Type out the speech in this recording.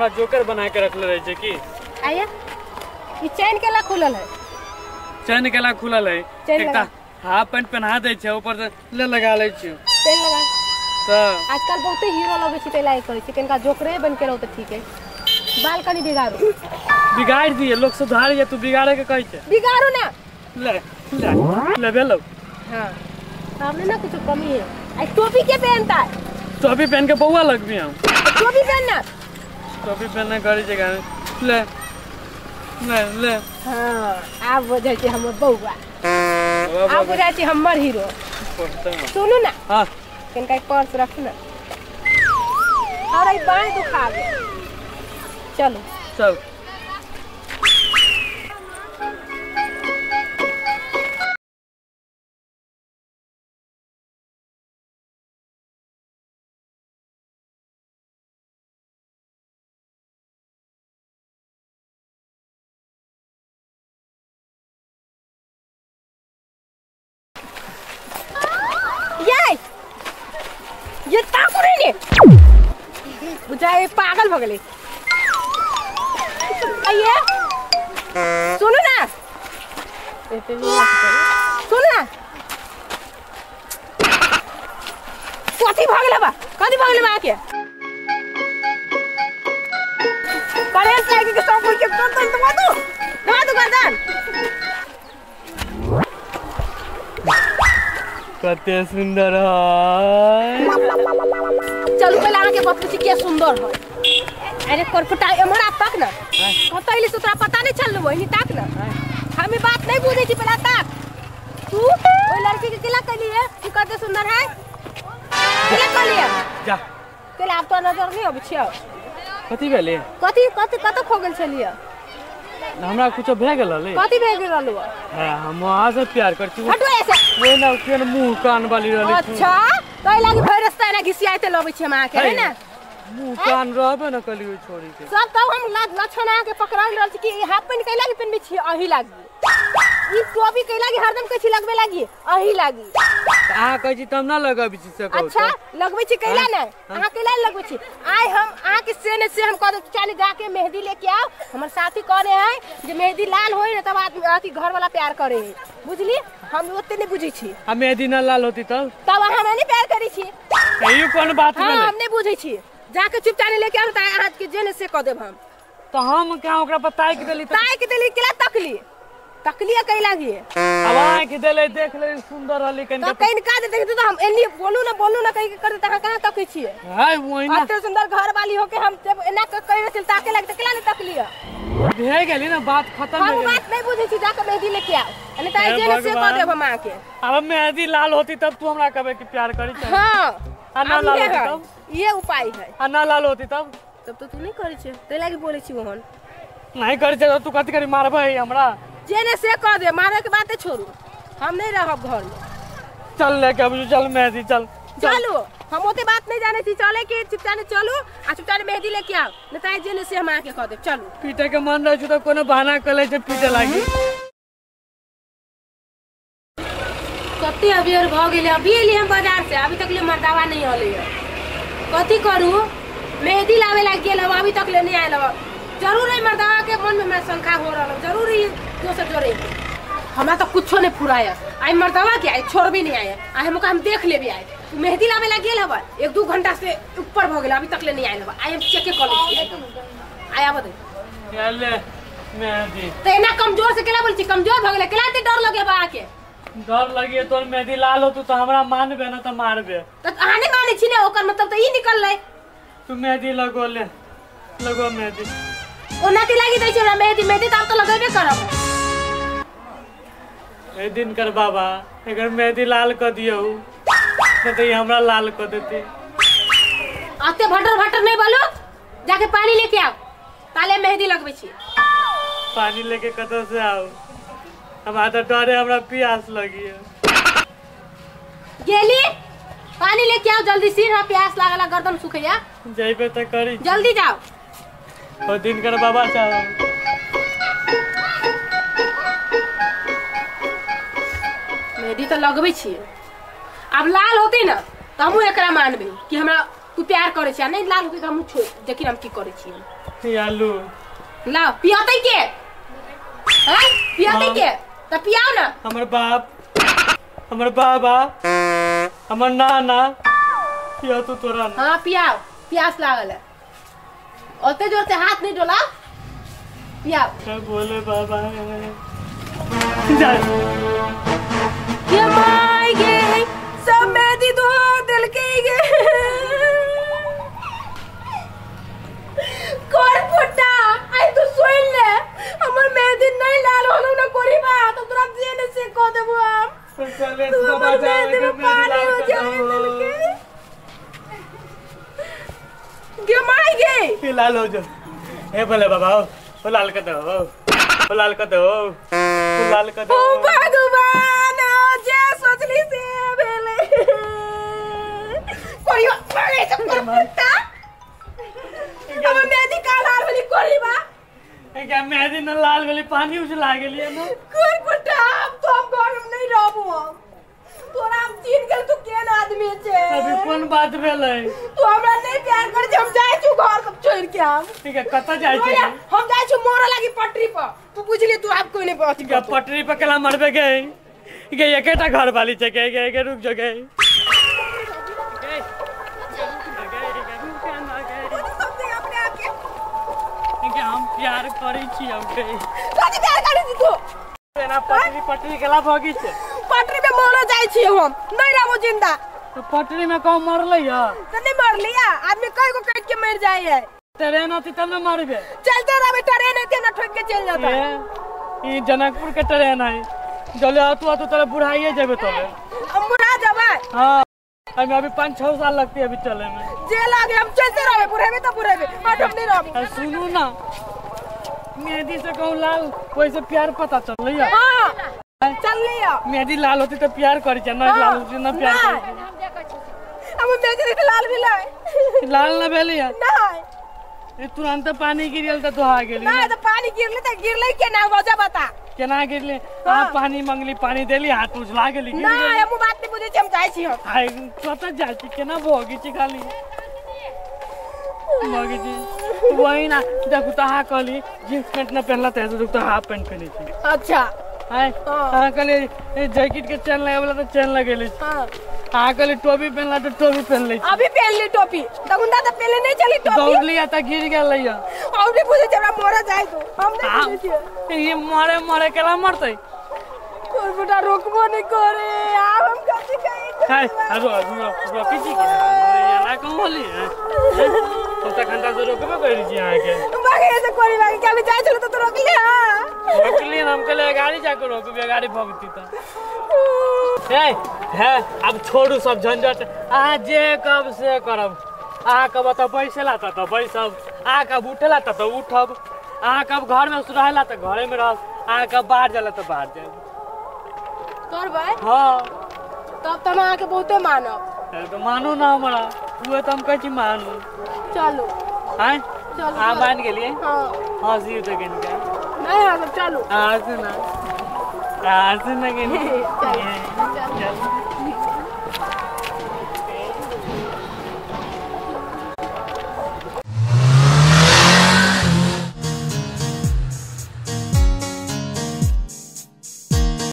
हमरा जोकर बना के रखले रहे छै की। आया ई चैन केला खुलल है? चैन केला खुलल है? एकटा हाफ पैंट पहना दै छै ऊपर से ले लगा लै छी। चैन लगा त आजकल बहुते हीरो लगै छै तै लायक कहै छै कनिका जोकरे बन के रहो त ठीक है। बाल कनी बिगाड़ू। बिगाड़ दिए लोग सुधार ये तू बिगाड़े के कहै छै। बिगाड़ू ना ले ले ले भेलो। हां हमने ना कुछ कमी है। आई टोपी के पहनता है? टोपी पहन के बउआ लगबी हम। टोपी पहनना? टोपी पहनना करी जगह ले ले ले। हां आब बुझै छै हमर बउआ, आब बुझै छै हमर हीरो। सुनू ना। हां कनिका पर्स रखू ना। अरे बाएं दुखा गया। चलो चल। ये ताकू नहीं बुझाए पागल भ गेलै। आइए सुनू ना, सुनू ना, कथी भ गेलै बा? कथी भ गेलै बा के? करेंट लागी के सब के गर्दन दबा दू, दबा दू गर्दन। कते सुंदर है। चलू पहले अहाँ के बतबै छी के सुंदर है। अरे करफुटा एम्हर आ ताक ना, कतऽ अयली से तोरा पता नहीं चललौ, एनी ताक ना। हमें बात नहीं बुझै छी, पहले ताक। तू ओइ लड़की के केला कहलियै कि कते सुंदर है? केला कहलियै? जा केला आब तो नजर नहीं अबै छियौ। कथी भेलै? कथी कथी कतऽ खो गेल छलियै? हमरा कुछो भए गेल रहलै। कथी भए गेल रहलौ? हां हम अहाँ से प्यार कर छी। हटो ऐसे। ओए ना केन मुंह कान वाली रहलै। अच्छा तै लागि भरि रास्ता एना घिसियाइते लबै छी हम अहाँके, है ना? मुंह कान रहबे न कलियो छोड़ी के। सब तब हम लक्षण अहाँके पकड़ाल रहल छी कि ई हाफ पैंट कैला के पहनबै छी अही लागि, ई टोपी कैला के हरदम कहै छी लगबे लागि अही लागि। त अहाँ कहै छी त हम ना लगबै छी से कहू। अच्छा लगबै छी कैला नै? अहाँ कैला लगबै छी? आइ हम अहाँके से ने से हम कह देब चल जाके मेहंदी लेके आओ। हमर साथी कहने है जे मेहंदी लाल होई ने तब आदमी अथी घर वाला प्यार करे है, बुझली? हम ओते नहीं बुझै छी। आ मेहंदी ना लाल होती तब? तब अहाँ हमरा नहीं प्यार करै छी। ई कोन बात भेलै? हां हम नहीं बुझै छी। जाके चुपचाप लेके आउ त अहाँ के जे ने से कह देब हम। त हम क्या ओकरा पर ताकि देली? ताकि देली केला तकली? तकलिए कै लागी? अब आंख देले देख ले सुंदर रहली कनिका। त कनिका दे देखते त हम एनी बोलू ना बोलू ना कहि के कर त अहाँ कहां तकै छियै? हाय ओइना एते सुंदर घर वाली होके हम जब एना कहि रहल ताके लागी त केला नहीं तकलिए? भे गेली ना बात खत्म भे गेली। हम बात नहीं बुझै छी, जाके मेहंदी लेके आउ नहीं त जे ने से कह देब हम अहाँ के। अब मेहंदी लाल होती तब तू हमरा कहबे कि प्यार करी। हां आ ना लाल होती तब? ये उपाय है। आ ना लाल होती तब? तब तो तू नहीं करै छै तै लागी बोलै छी ओहन। नहीं करै छै तू कथी करी मारबै हमरा? जे ने से कह दे, मारे के बाते छोड़ू, हम नहीं रहब घर में। चल लेके आबू चल मेहंदी चल। चलू हम ओते बात नहीं जाने छी, चले के चुपचाप चलू आ चुपचाप मेहंदी लेके आओ नहीं त जे ने से हम आके कह देब। चलू पीटे के मन रहै छै त कोनो बहाना क लै छै पीटे लागी। कते अबेर भ गेलै, अभी एली हम बाजार से, अभी तक ले मर्दावा नहीं अलै। कथी करू? मेहंदी लावे लाग गेल हब, अभी तक ले नहीं आयल हब। जरूर है मर्दावा के मन में हमरा शंका हो रहल, जरूर ही दोसर जोड़े। हमरा तो कुछो नहीं फुराया आई मर्दावा के, आई छोड़बे नहीं आया। आई हमका हम देख लेबे। आई मेहंदी लावे लाग गेल हब, 1-2 घंटा से ऊपर भ गेल, अभी तक ले नहीं आयल हब। आई हम चेक कर लै छी। आई आब दे ले मेहंदी। त एना कमजोर से केला बोल छी? कमजोर भ गेलै केला? डर लगे बा के? डर लगी तोर मेहंदी लाल होतू त हमरा मानबे ना त मारबे। त अहाँ नहीं मानै छी ने, ओकर मतलब त ई निकललै। तू मेहंदी लगो ले, लगो मेहंदी। ओना के लागी दै छै हमरा मेहंदी? मेहंदी त आब त लगेबे करब। ए दिन कर बाबा एकर मेहंदी लाल क दियौ न त ई हमरा लाल क देती। आते भटर भटर नहीं बोलो, जाके पानी लेके आओ ताले मेहंदी लगबै छी। पानी लेके कतौ से आओ? हमरा त डरे हमरा प्यास लगी है। गेली पानी लेके आओ जल्दी से, हमरा प्यास लागला, गर्दन सुखैया। जइबे त करी, जल्दी जाओ। ओ दिन कर बाबा चाहो। मेहंदी त लगबै छी, अब लाल होती ना त हमहूँ एकरा मानबै कि हमरा तू प्यार करे छी नहीं लाल के हम छोड़ देखि हम की करे छी। आलू लाओ पियाते के हैं पियाते के त पियाओ ना। हमर बाप हमर बाबा हमर नाना पिया तो तोरा। हां पियाओ प्यास लागल है ओते जोर से हाथ नहीं डोला पियाओ। क्या बोले बाबा जा ये my गे सब मेहंदी तो दिल के गे कोर फुटा आई तू सुन ले हमर मेहंदी नहीं लाल होलो ना कोरी बात तो तोरा जेने से को देबो हम चले बाबा मेहंदी में पानी हो जाए दिल के गे my गे ये लाल हो जा। ए भले बाबा ओ लाल कर दो ओ लाल कर दो ओ लाल कर दो। ओ भगवान जे सोचली से भेले कोरी मारे सब कोर फुटा अब मेहंदी का लाल भेली कोरी बा क्या मेहंदी न लाल भेली पानी उछला गेली ना कोर फुटा। अब तो हम घर में नहीं रहबो हम तोरा हम चीन गेल तू केन आदमी छे। अभी कोन बात भेलै तू हमरा नहीं प्यार कर हम जाय छु घर सब छोड़ के हम। ठीक है कत जाय छी हम जाय छु मोरे लागी पटरी पर तू बुझली तू आप कोई नहीं पहुंच के पटरी पर केला मरबे गे गे एकेटा घर वाली छै गे गे रुक जो गे हम प्यार करै छी हम के कथि प्यार करै छी तू एना पटरी पटरी केला भगी छै पटरी पे मरे जाय छी हम नहीं रहबो जिंदा। तो पटरी में कौन मरलै है त नहीं मरली है आदमी कई को काट के मर जाय है। ट्रेन आती तब न मरबे चलते रहबे ट्रेन आती ना ठोक के चल जाता है। ई जनकपुर के ट्रेन है जले आतू आतू तोरे बुढ़ाइए जेबे तोरे हम बुढ़ा जेबै। हां हमें अभी 5-6 साल लगती है अभी चले में जे लागे हम चलते रहबे बुढ़ेबे त बुढ़ेबे हम नहीं रहबो। सुनू ना मेहंदी से कहूं लाल वैसे प्यार पता चल रही है। हां चल लिया मेहंदी लाल होती तो प्यार करी छै ना लाल होती ना प्यार करी। अब मेहंदी के लाल भेलै लाल ना भेलै नहीं ए तुरंत पानी गिरल त दोहा गेली ना त पानी गिरले त गिरले केना वजह बता केना गिरले आ पानी मंगली पानी देली हाथ उजला गेली। ना हम बात नहीं बुझै छी हम जाय छी हम हाय कत जाय छी केना भोगी छी खाली भोगी छी वही ना देखू त हां कहली जींस पैंट ना पहनला त देखू त हाफ पैंट पहनै छी। अच्छा हाय हां कहली जैकेट के चैन लगावला त चैन लगेले हां हां कहली टोपी पहनला त टोपी पहन ले अभी पहन ली टोपी तगुंदा त पहले नहीं चली टोपी दौड़ली त गिर गेलै और नहीं बुझै छी हमरा मरे जाय दो हम नहीं बुझै छी ये मरे मरे केला मरतै कोई बेटा रोकबो नहीं करे आब हम कथि कही। हाय अरे रोकी छी के ना कहूं होली तो तखन त रोकबे करै छी अहाँ के बागे ऐसे कोरी बागे के अभी जाय छलो त रोकली। हां रोकली हम कहले गाड़ी जाके रोकबे गाड़ी भगती त ए है अब छोड़ू सब झंझट अहाँ जे कब से करब अहाँ कब त बैसला त बैसब अहाँ कब उठला त उठब अहाँ कब घर में रहला त घरे में रहब अहाँ कब बाहर जाला त बाहर जाब करबै। हां तब त हम अहाँ के बहुते मानब। तो मानू ना हमरा उहे त हम कहै छी मानू। चलू हां चलू हां मान गेलियै। हां हंसी त केन के नहीं हंसब चलू हंसू ना हंसू ना केन चल चल।